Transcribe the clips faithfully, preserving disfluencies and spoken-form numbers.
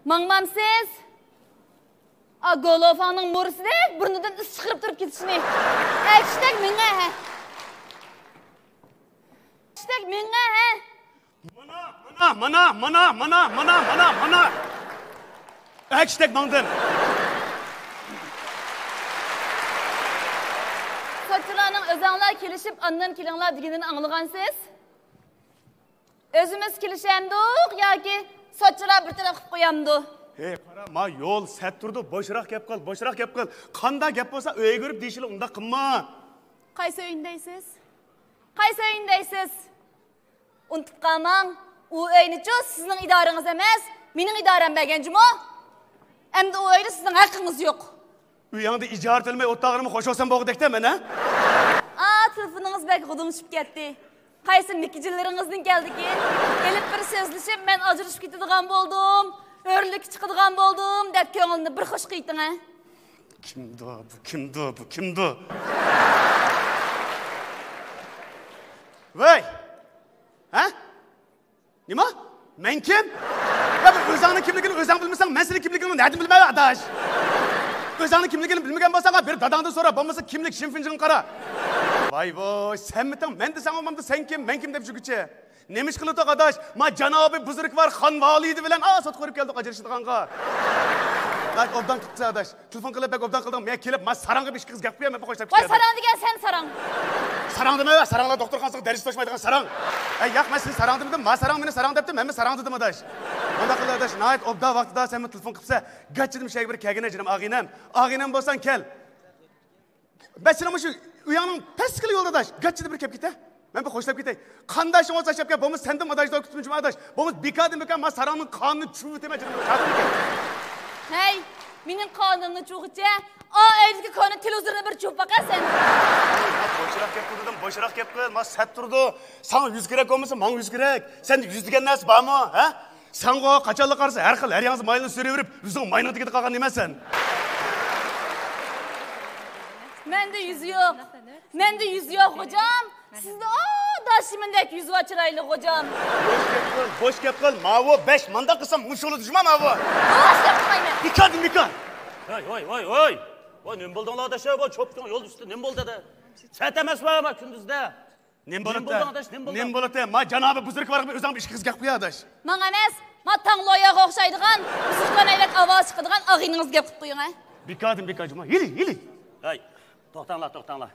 ماڭمامسىز؟ ئا، گولوفاڭنىڭ مورىسىدەك بۇرنىدىن ئىس چىقىرىپ تۇرۇپ كېتىشنى. ئەكىشتەك مېڭە ھە. ئەكىشتەك مېڭە ھە. مانا، مانا، مانا. ئەكىشتەك ماڭدىم. سوتچىلارنىڭ ئۆزەڭلار كېلىشىپ ئاندىن كېلىڭلار دېگىنىنى ئاڭلىغانسىز؟ ئۆزىمىز كېلىشەمدۇق ياكى سوتچىلار بىر تەرەپ قىلىپ قويامدۇ؟ ھەي، قارا، ما يول سەت تۇرىدۇ، بوشراق گەپ قىل، بوشراق گەپ قىل. قاندا گەپ بولسا ئۆيگە بېرىپ دېيىشىلا، ئۇنداق قىلما. قايسى ئۆينى دەيسىز؟ قايسى ئۆينى دەيسىز؟ ئۇنتۇپ قالماڭ، ئۇ ئۆينىچۇ سىزنىڭ ئىدارىڭىز ئەمەس، مېنىڭ ئىدارەم بەرگەن جۇمۇ. ئەمدى ئۇ ئۆيدە سىزنىڭ ھەققىڭىز يوق. ئۆيۈڭدە ئىجارە تۆلىمەي ئولتۇرغىنىمغا خوش بولسام بولغۇدەكتە مەن، ھە؟ ئا، تېلېفونىڭىز بەك غۇدۇڭشىپ كەتتى. قايسى مىكىجىنلىرىڭىزدىن كەلدىكىن؟ ئېلىپ بىر سۆزلىشىپ، مەن ئاجرىشىپ كېتىدىغان بولدۇم، ھۆرلۈككە چىقىدىغان بولدۇم دەپ كۆڭلۈمنى بىر خوش قىلىۋېتىڭە. كىمدۇ بۇ، كىمدۇ بۇ، كىمدۇ؟ ۋەي! ھە؟ نېمە؟ مەن كىم؟ يا، بىر ئۆزۈڭنىڭ كىملىكىنى ئۆزۈڭ بىلمىسەڭ، مەن سېنىڭ كىملىكىڭنى نەدىن بىلمەي، ئاداش؟ ئۆزۈڭنىڭ كىملىكىنى بىلمىگەن بولساڭ، بىر داداڭدىن سورا، بولمىسا كىملىك شىنفىنجىڭغا قارا. ۋاي ۋوي، سەنمىتىڭ، مەن دېسەڭ بولمامدۇ، سەن كىم، مەن كىم دەپ يۈرگۈچى؟ نېمە ئىش قىلىۋاتىدۇ، ئاداش؟ ما جانابى بۇزرۇكۋار خان ۋالىدى بىلەن، ئا، سوتقا بېرىپ كەلدۇق ئاجرىشىدىغانغا. ھاي، ئوبدان قىپسەن، ئاداش. تېلېفون قىلىپ بەك ئوبدان قىلدىڭ. مەن كېلىپ، ما ساراڭغا بىر ئىككى قىز گەپ قىلىپ، مەن بىر خوشلاپ ۋاي، كېتەي. ساراڭ دېگەن سەن ساراڭ. ساراڭ دېمە، ساراڭلار دوختۇرخانىسىغا دەرس توشمايدىغان ساراڭ. ئەي، ياق، مەن سېنى ساراڭ دېمىدىم. ما ساراڭ مېنى ساراڭ دەپتۇ، مەنمۇ ساراڭ دېدىم، ئاداش. مۇنداق قىل، ئاداش، ناھايىتى ئوبدان ۋاقتىدا سەنمۇ تېلېفون قىپسەن. گاچچىدىم شەيگە بىر كەلگىنە، جېنىم ئاغىنەم. ئاغىنەم بولساڭ كەل. مەن سېنىڭ مۇشۇ ئۆيۈڭنىڭ پەسكىلا يولىدا، ئاداش. گاچچىدە بىر كەپ كېتە. مەن بىر خوشلاپ كېتەي. قانداق شۇڭا تاشلاپ كەل، بولمىسا سەندىن ئاداش، دوي كۈتمىشىم ئاداش. بولمىسا بىكاردىن بىكار، ما ساراڭنىڭ قانىنى چۈشۈۋېتىمەن، جېنىم. ھەي، مېنىڭ قانىنىمنى چۈشۈرگۈچە، ئا ئۆيدىكى كونا تېلېۋىزورنى بىر چۈشۈرۈپ باقە سەن. بوشراق گەپ قىل دېدىم، بوشراق گەپ قىل. ما سەت تۇرىدۇ. ساڭا يۈز كېرەك بولمىسا، ماڭا يۈز كېرەك. سەندە يۈز دېگەن نەرسە بارمۇ، ھە؟ سەنغۇ قاچانلا قارىسا، ھەر خىل، ھەر ياڭزا مايلىنى سۈرۈۋېرىپ، ئۆزۈڭ ماينىڭ تېگىدە قالغان نېمە سەن؟ مەندە يۈز يوق. مەندە يۈز يوق، خوجام. سىزدە ئاداش شىمىندەك يۈز بار، چىرايلىق خوجام. بوش گەپ قىل، بوش گەپ قىل. ماۋۇ بەش مانداق قىلسام، مۇشۇ بولىدۇ جۇما ماۋۇ. بوش گەپ قىلمايمەن. بىكاردىن بىكار. ھوي، ھوي، ھوي، ھوي. ۋاي، نېمە بولدۇڭلار ئاداش، بۇ چوپتۇڭ يول ئۈستىدە نېمە بولدى دە؟ سەت ئەمەسمۇ ما كۈندۈزدە؟ نېمە بولاتتى؟ نېمە بولدى ئاداش، نېمە بولدى؟ نېمە بولاتتى؟ ما جانابى بۇزرۇكۋارغا ئۆزۈڭ بىر ئىككى قىز گەپ قىلە ئاداش. ماڭا ئەمەس، ما تاڭلوياغا ئوخشايدىغان، بۇزۇقلار ئەيلەك ئاۋازى چىقىدىغان ئاغىنىڭىز گەپ قىلىپ قويۇڭ ھە. بىكاردىن بىكار جۇما. ھېلى، ھېلى. ھەي، توختاڭلار، توختاڭلار.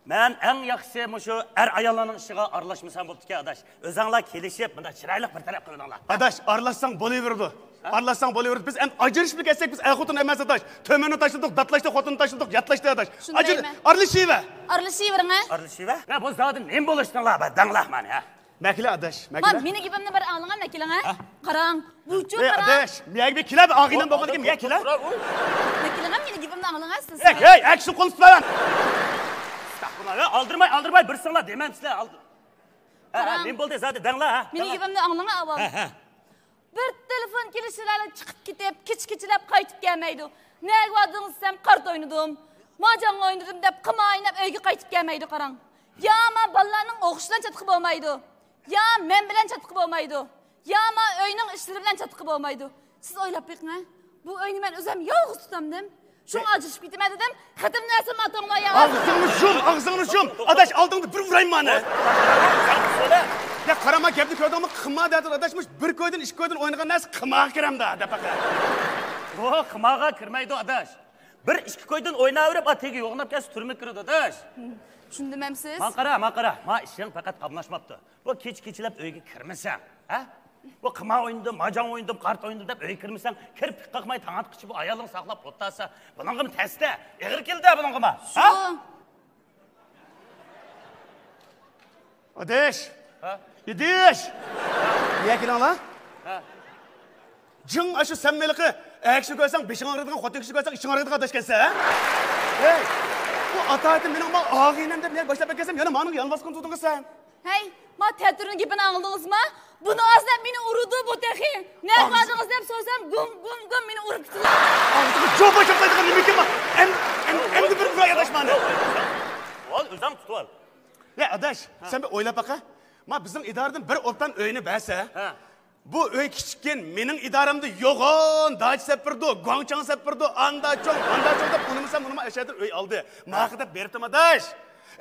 مەن ئەڭ ياخشىسى مۇشۇ ئەر-ئاياللارنىڭ ئىشىغا ئارىلاشمىسام بوپتىكەن ئاداش. ئۆزەڭلار كېلىشىپ مۇنداق چىرايلىق بىر تەرەپ قىلىۋېلىڭلار. ئاداش، ئارىلاشساڭ بولۇۋېرىدۇ. ھە؟ ئارىلاشساڭ بولۇۋېرىدۇ. بىز ئەمدى ئاجرىشىپلا كەتسەك، بىز ئەر-خوتۇن ئەمەس ئاداش. تۆمۈرنى تاشلىدۇق، داتلاشتى، خوتۇننى تاشلىدۇق، ياتلاشتى ئاداش. شۇندايمۇ؟ ئارىلىشىۋە. ئارىلىشىۋېرىڭ ھە. ئارىلىشىۋە؟ ۋە بۇ زادى نېمە بولۇشتۇڭلار، بە دەڭلار مانا ھە. مەكىلە ئاداش، مەكىلە. مانا مېنىڭ گېپىمنى بىر ئاڭلىڭا، مەكىلىڭە. ھە؟ قاراڭ، بۇچۇ ئەي قاراڭ. ئاداش، مەگە بىر كېلە، بىر ئاغىنەم بولغاندىكىن مەگە كېلە. مەكىلىڭە، مېنىڭ گېپىمنى ئاڭلىڭا سىز. ئەي، ئەي، ئەكسىن قول تۇتۇۋەرمەن. ئەستەغپۇرۇللا، ئەي، ئالدىرماي، ئالدىرماي، بىرسىڭلار دېمەمسىلەر. ئالدىر. ھە، ھە، قاراڭ. نېمە بولدى زادى، دەڭلار ھە. مېنىڭ گېپىمنى ئاڭلىڭا ئاۋۋال. ھە، ھە. بىر تېلېفون كېلىشى بىلەن چىقىپ كېتىپ، كېچە-كېچىلەپ قايتىپ كەلمەيدۇ. نەگە باردىڭىز دېسەم، قارت ئوينىدىم، ماجاڭ ئوينىدىم دەپ قىمار ئويناپ ئۆيگە قايتىپ كەلمەيدۇ، قاراڭ. يا ما بالىلارنىڭ ئوقۇشى بىلەن چاتىقى بولمايدۇ، يا مەن بىلەن چاتىقى بولمايدۇ، يا ما ئۆينىڭ ئىشلىرى بىلەن چاتىقى بولمايدۇ. سىز ئويلاپ بېقىڭ ھە، بۇ ئۆينى مەن ئۆزۈم يالغۇز تۇتامدىم. شۇڭا ئاجرىشىپ كېتىمەن دېدىم. خېتىمنى ئەسلىمە ئاتاڭلار يا. ئاغزىڭنى يۇم، ئاغزىڭنى يۇم. ئاداش، ئالدىڭدا بىر ئۇرايمەن مانا. يا قارا، ما گەپنى كۆردۈڭمۇ؟ قىمار دەۋاتىدۇ ئاداش، مۇشۇ بىر كويدىن، ئىككى كويدىن ئوينىغان نەرسە قىمارغا كىرەمدۇ دەپ باقە. بۇ قىمارغا كىرمەيدۇ ئاداش. بىر ئىككى كويدىن ئويناۋېرىپ، ئا تېگى يوغىناپ كەتسە تۈرمىگە كىرىدۇ ئاداش. چۈشەندىم ئەمسىز؟ ماڭا قارا، ماڭا قارا. ما ئىشىڭ پەقەت قاملاشماپتۇ. بۇ كېچە كېچىلەپ ئۆيگە كىرمىسەڭ، ھە؟ بۇ قىمار ئوينىدىم، ماجاڭ ئوينىدىم، قارت ئوينىدىم دەپ ئۆيگە كىرمىسەڭ، كىرىپ پىت قاقماي تاڭ ئاتقىچە بۇ ئايالىڭ ساقلاپ ئولتۇرسا، بۇنىڭغىمۇ تەستە، ئېغىر كېلىدۇ بۇنىڭغىمۇ. ھە؟ شۇ. ئاداش! ھە؟ ئىدىش! نېگە كېلىڭلار؟ ھە؟ جىڭ ئاشۇ سەن مېلىقى، ئەر كىشىنى كۆرسەڭ بېشىڭ ئاغرىيدىغان، خوتۇن كىشىنى كۆرسەڭ ئىشىڭ ئاغرىيدىغان ئاداش ئىكەنسەن، ھە؟ ھەي! بۇ ئاتايىتىم مېنىڭ ما ئاغىنەم دەپ مېنى باشلاپ ئەكەلسەم، يەنە مانىڭ يالۋاز قىلىپ تۇردۇڭغۇ سەن. ھەي، ما تەتۈرنىڭ گېپىنى ئاڭلىدىڭىزمۇ؟ بۇنى ئاز دەپ مېنى ئۇرىدۇ بۇ تېخى. نەگە باردىڭىز دەپ سورىسام، گۇم، گۇم، گۇم مېنى ئۇرۇپ كېتىدۇ. ئاغزىغا جو باشلاپ قويىدىغان نېمە ئىكەن ما؟ ئەم-، ئەم-، ئەمدى بىر ئۇراي ئاداش مانى. ئال، ئۆزۈڭ تۇتۇۋال. يا ئاداش، سەن بىر ئويلاپ باقە. ما بىزنىڭ ئىدارىدىن بىر ئوبدان ئۆينى بەرسە، ھە. بۇ ئۆي كىچىككىن، مېنىڭ ئىدارەمدە يوغان داچا سەپپىرىدۇ، گۇاڭچاڭ سەپپىرىدۇ، ئاندا چوڭ، ماندا چوڭ دەپ ئۇنىمىسام ئۇنىما ئەشەدە ئۆي ئالدى. ماقا دەپ بېرىپتىم ئاداش.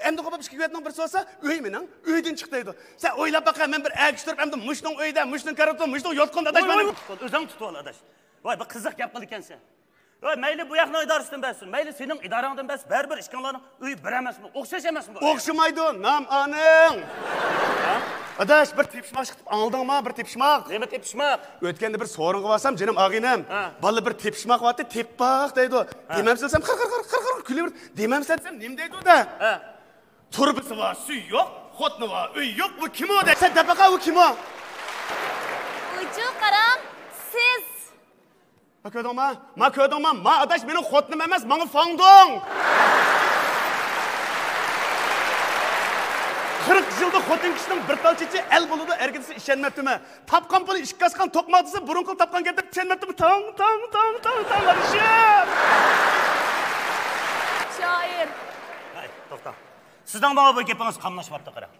ئەمدى قوپۇپ ئىككى كۈۋەتنىڭ بىرسى بولسا، ئۆي مېنىڭ، ئۆيدىن چىق دەيدۇ. سەن ئويلاپ باقە، مەن بىر ئەگىشتۈرۈپ ئەمدى مۇشۇنىڭ ئۆيىدە، مۇشۇنىڭ كارىۋىتىدا، مۇشۇنىڭ يوتقىنىدا ئاداش، مانا. ئۆزۈڭ تۇتۇۋال ئاداش. ۋاي، بىر قىزىق گەپ قىلىدىكەنسەن. ۋاي، مەيلى بۇ ياقنىڭ ئىدارىسىدىن بەرسۇن، مەيلى سېنىڭ ئىدارەڭدىن بەرسۇن، بەرىبىر ئىككىڭلارنىڭ ئۆيى بىر ئەمەسمۇ؟ ئوخشاش ئەمەسمۇ بۇ؟ ئوخشىمايدۇ، نام ئانىڭ. ھە؟ ئاداش، بىر تېپىشماق چىقىپ ئاڭلىدىڭما؟ بىر تېپىشماق. نېمە تېپىشماق؟ ئۆتكەندە بىر سورۇنغا بارسام، جېنىم ئاغىنەم، ھە، بالىلار بىر تېپىشماق بارتى، تېپىپ باق دەيدۇ. ھە. دېمەمسىلىسەم، قىر، قىر، قىر، قىر، قىر كۈلۈۋېرىدۇ. دېمەمسىلىسەم، نېمە دەيدۇ دە؟ ھە. تۇرۇبىسى بار سۈيى يوق، خوتۇنى بار ئۆيى يوق، بۇ كىم ئۇ دەي؟ سەن دەپ باقە، ئۇ كىم ئۇ؟ ئۇچۇ قاراڭ، سىز. ما كۆردۈڭما؟ ما كۆردۈڭما؟ ما ئاداش مېنىڭ خوتۇنۇم ئەمەس، ماڭا فاڭدۇڭ! قىرىق يىلدا خوتۇن كىشىنىڭ بىر تال چېچى ئەل بولىدۇ، ئەرگە دېسە ئىشەنمەپتىمەن. تاپقان پۇلى ئىككى ئاسقان توقماق دېسە، بۇرۇنقى تاپقان گەپلەرگە ئىشەنمەپتىمەن. تاڭ، تاڭ، تاڭ، تاڭ، تاڭ، ئادىشىم! شائىر. ھەي، توختا. سىزنىڭ ماڭا بۇ گېپىڭىز قاملاشماپتۇ، قاراڭ.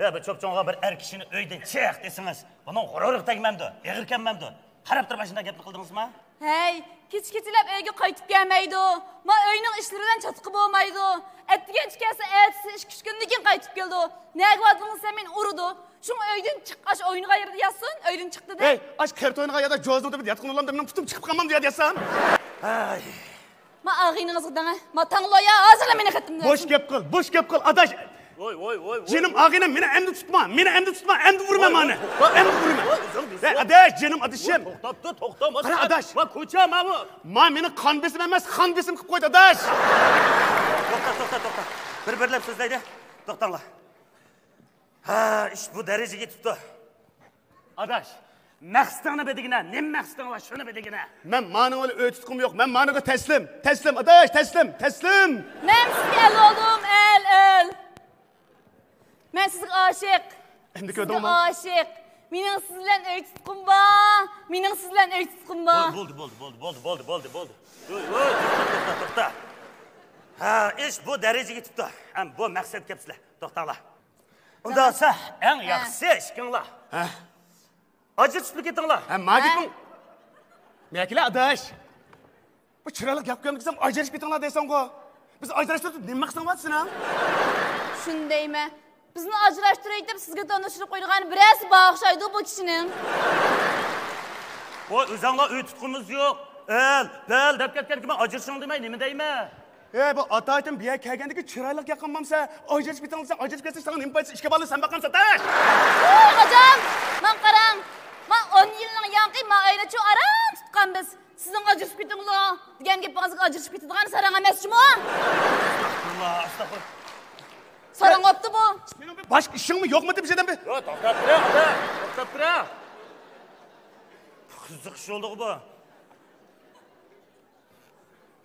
يا، بىر چوپچوڭغا بىر ئەر كىشىنى ئۆيدىن چىق دېسىڭىز، بۇنىڭ غۇرۇرىغا تەگمەمدۇ، ئېغىر كەلمەمدۇ؟ قاراپ تۇرۇپ ئاشۇنداق گەپنى قىلدىڭىزما؟ ھەي، كېچە-كېچىلەپ ئۆيگە قايتىپ كەلمەيدۇ. ما ئۆينىڭ ئىشلىرى بىلەن چاتىقى بولمايدۇ. ئەتىگەنچە كەلسە، ئەتىسى ئىككى-ئۈچ كۈندىن كېيىن قايتىپ كېلىدۇ. نەگە باردىڭ دېسەم، مېنى ئۇرىدۇ. شۇڭا ئۆيدىن چىق، ئاشۇ ئوينىغان يەردە ياتسۇن، ئۆيدىن چىق دېدى. ھەي، ئاش قېرىپ ئوينىغان يەردە جوزنىڭ تۈۋىدە ياتقىنى ئۇلام دەپ مېنىڭ پۇتۇم چىقىپ قالمامدۇ يەردە ياتسام؟ ھەي. ما ئاغىنىڭىزغا دەڭە، ما تاڭلۇ يا، ھازىرلا مېنى خېتىمدىن. بوش گەپ قىل، بوش گەپ قىل، ئاداش. ۋوي، ۋوي، ۋوي، ۋوي. جېنىم ئاغىنەم، مېنى ئەمدى تۇتما، مېنى ئەمدى تۇتما، ئەمدى ئۇرىمەن مانى. ئەمدى ئۇرىمەن. ۋوي، ئۆزۈڭ بىلسەن. ھەي، ئاداش، جېنىم ئادىشىم. ۋوي، توختاپتۇ، توختا، ما قارا، سەن، ئاداش. ما كوچا، ما بۇ. ما مېنىڭ قان بېسىم ئەمەس، خان بېسىم قىلىپ قويدى، ئاداش. توختا، توختا، توختا. بىر-بىرلەپ سۆزلەيلى. توختاڭلار. ھە، ئىش بۇ دەرىجىگە يېتىپتۇ. ئاداش، مەقسىتىڭنى بىلدىگىنە، نېمە مەقسىتىڭ بار، شۇنى بىلدىگىنە. مەن مانىڭ بىلەن ئۆي تۇتقۇم يوق، مەن مانىڭغا تەسلىم، تەسلىم، ئاداش، تەسلىم، تەسلىم. مەن سىزگە ئەل بولدۇم، ئەل، ئەل. مەن سىزگە ئاشىق. ئەمدى سىزگە كۆردۈڭمۇ؟ ئاشىق. مېنىڭ سىز بىلەن ئۆي تۇتقۇم بار، مېنىڭ سىز بىلەن ئۆي تۇتقۇم بار. بولدى، بولدى، بولدى، بولدى، بولدى، بولدى، بولدى. ۋوي، ۋوي، توختا، توختا، توختا. ھە، ئىش بۇ دەرىجىگە يېتىپتۇ. ھەم بۇ مەقسەتكە كەپسىلەر. توختاڭلار. ئۇنداق بولسا، ئەڭ ياخشىسى ئىككىڭلار. ھە. ئاجرىشىپلا كېتىڭلار. ھە، ما گېپىڭ. مەكىلە ئاداش. بۇ چىرايلىق گەپ قىلغان دېسەم، ئاجرىشىپ كېتىڭلار دەيسەنغۇ. بىز ئاجراشتۇرۇپ نېمە مەقسىتىڭ بار سېنىڭ؟ شۇنى دەيمەن. بىزنى ئاجراشتۇراي دەپ سىزگە تونۇشتۇرۇپ قويىدىغان بىرەرسى بار ئوخشايدۇ بۇ كىشىنىڭ. ۋاي، ئۆزۈڭلار ئۆي تۇتقۇنىمىز يوق. ئەل، بەل دەپ كەتكەنكىن مەن ئاجرىشىڭ دېمەي نېمە دەيمەن؟ ئەي، بۇ ئاتايتىن بۇ يەرگە كەلگەندىكىن چىرايلىق گەپ قىلمامسەن؟ ئاجرىشىپ كېتىڭ دېسەڭ، ئاجرىشىپ كەتسەڭ ساڭا نېمە پايدىسى؟ ئىككى بالىنى سەن باقامسەن، ئاداش؟ ۋوي، غوجام، ماڭا قاراڭ. ما ئون يىلنىڭ ياقى ما ئۆينى چۇ ئاران تۇتقان بىز. سىزنىڭ ئاجرىشىپ كېتىڭلار دېگەن گېپىڭىزگە ئاجرىشىپ كېتىدىغان ساراڭ ئەمەس جۇمۇ. ئەستەغپۇرۇللا، ئەستەغپۇرۇللا. ساراڭ بوپتۇ بۇ. سېنىڭ بىر باشقا ئىشىڭمۇ يوقمۇ دېمىشەدەم بىر؟ ياق، توختاپ تۇرە، ئاتا، توختاپ تۇرە. قىزىق ئىش بولدىغۇ بۇ.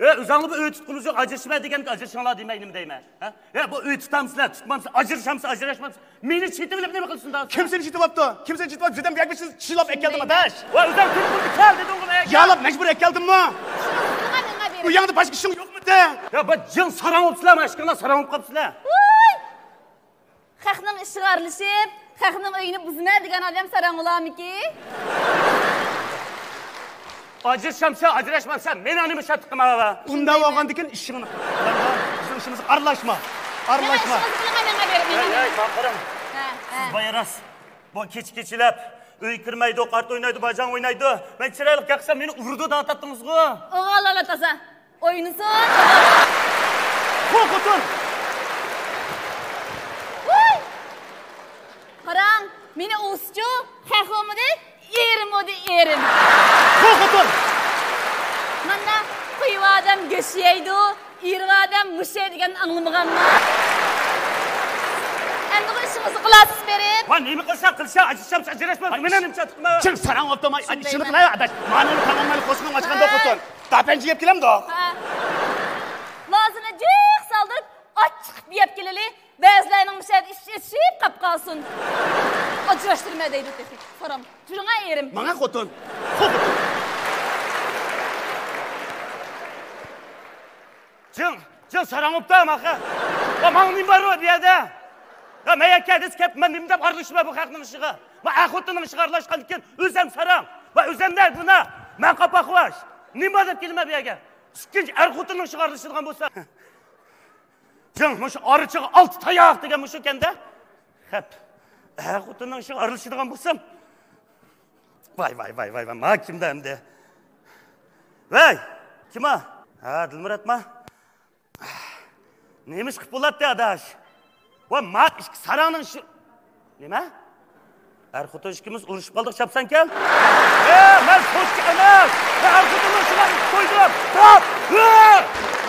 ئە، ئۆزۈڭلار بۇ ئۆي تۇتقۇنىمىز يوق، ئاجرىشىمەن دېگەنگە ئاجرىشىڭلار دېمەي نېمە دەيمەن؟ ھە؟ ئە، بۇ ئۆي تۇتامسىلەر، تۇتمامسىلەر، ئاجرىشامسىلەر، ئاجراشمامسىلەر؟ مېنى چېتىۋېلىپ نېمە قىلسۇن دا؟ كىم سېنى چېتىۋاپتۇ؟ كىم سېنى چېتىۋاپتۇ؟ دېدىم، گەپنى چىلاپ ئەكەلدىم، ئاداش. ۋە ئۆزۈڭ تېلېفوندا كەل دېدىڭغۇ مەن. يالاپ مەجبۇر ئەكەلدىممۇ؟ ئۇ يەردە باشقا ئىشىڭ يوقمىدى؟ يا، بۇ جىڭ ساراڭ بوپسىلەر، مانا ئىككىڭلار ساراڭ بوپ قاپسىلەر. ۋوي! خەقنىڭ ئىشىغا ئارىلىشىپ، خەقنىڭ ئۆيىنى بۇزىمەن دېگەن ئادەم ساراڭ بولارمىكى؟ ئاجرىشامسەن، ئاجراشمامسەن، مېنىڭ نېمە شەرتلىكىم بار؟ ئۇنداق بولغاندىكىن ئىشىڭنى قىل. بىزنىڭ ئىشىمىزغا ئارىلاشما. ئارىلاشما. مېنىڭ ئىشىڭىزنى قىلىڭ، مەن مەن بېرىپ، مەن، ھەي، مەن. ھەي، ماڭا قاراڭ. ھە، ھە. سىز بايا راست. بۇ كېچە كېچىلەپ ئۆي كىرمەيدۇ، قارت ئوينايدۇ، باجاڭ ئوينايدۇ. مەن چىرايلىق گەپ قىلسام مېنى ئۇرىدۇ دەۋاتاتتىڭىزغۇ. ئوغۇللار تازا. ئوينىسۇن. خو خوتۇن! ۋاي! قاراڭ، مېنى ئۇرسىچۇ، خەق بولمىدى، ئېرىم بولدى، ئېرىم. خو خوتۇن! مانا، قويۇۋ ئادەم گۆش يەيدۇ، ئېرىۋ ئادەم مۇش يەيدۇ دېگەننى ئاڭلىمىغانما؟ ئەمدىغۇ ئىشىڭىزنى قىلارسىز بېرىپ. ۋاي، نېمە قىلسا قىلسا، ئاجرىشامسا ئاجراشمامسا، مېنىڭ نېمە چاتىقىم بار؟ چىڭ ساراڭ بوپتۇ، ماي، ئىشىڭنى قىلاي، ئاداش. مانىڭنى تاماملايلى، قوشنىڭنى ئاچقان دوقۇتۇن. داپەنچى يەپ كېلەمدۇ؟ ھە. لازىنى جىق سالدۇرۇپ، ئاچچىق يەپ كېلىلى. بەزىلەرنىڭ مۇشۇ يەردە ئىچى ئېچىشىپ قاپ قالسۇن. ئاجراشتۇرمە دەيدۇ تېخى. سارام. جۈرۈڭە ئېرىم. ماڭا خوتۇن. خو خوتۇن. جىڭ، جىڭ ساراڭ بوپتۇ ماخا. ۋا ماڭا نېمە بار بۇ يەردە؟ يا مەن يەككە دېسە كەپ، مەن نېمە دەپ ئارىلىشىمەن بۇ خەقنىڭ ئىشىغا؟ ما ئەر خوتۇننىڭ ئىشىغا ئارىلاشقاندىن كېيىن ئۆزەم ساراڭ. ۋە ئۆزەمدە بۇنا مەن قاپاقۋاش. نېمە دەپ كېلىمەن بۇ يەرگە؟ ئىككىنچى ئەر خوتۇننىڭ ئىشىغا ئارىلىشىدىغان بولسا. جىڭ، مۇشۇ ئارىچىغا ئالتە تاياق دېگەن مۇشۇ ئىكەن-دە. خەپ. ئەر خوتۇننىڭ ئىشىغا ئارىلىشىدىغان بولسام. ۋاي، ۋاي، ۋاي، ۋاي، ۋاي، ما كىمدە ئەمدى؟ ۋەي، كىم ئا؟ ھە، دىلمۇراتما؟ نېمە ئىش قىلىپ بولاتتى، ئاداش؟ ۋە ما ئىككى ساراڭنىڭ شۇ، نېمە؟ ئەر خوتۇن ئىككىمىز ئۇرۇشۇپ قالدۇق، چاپسان كەل. ئە، مەن سوتكا ئەمەس. مەن ئەر خوتۇننىڭ شۇلارنى قويدۇم. تاپ! ئە!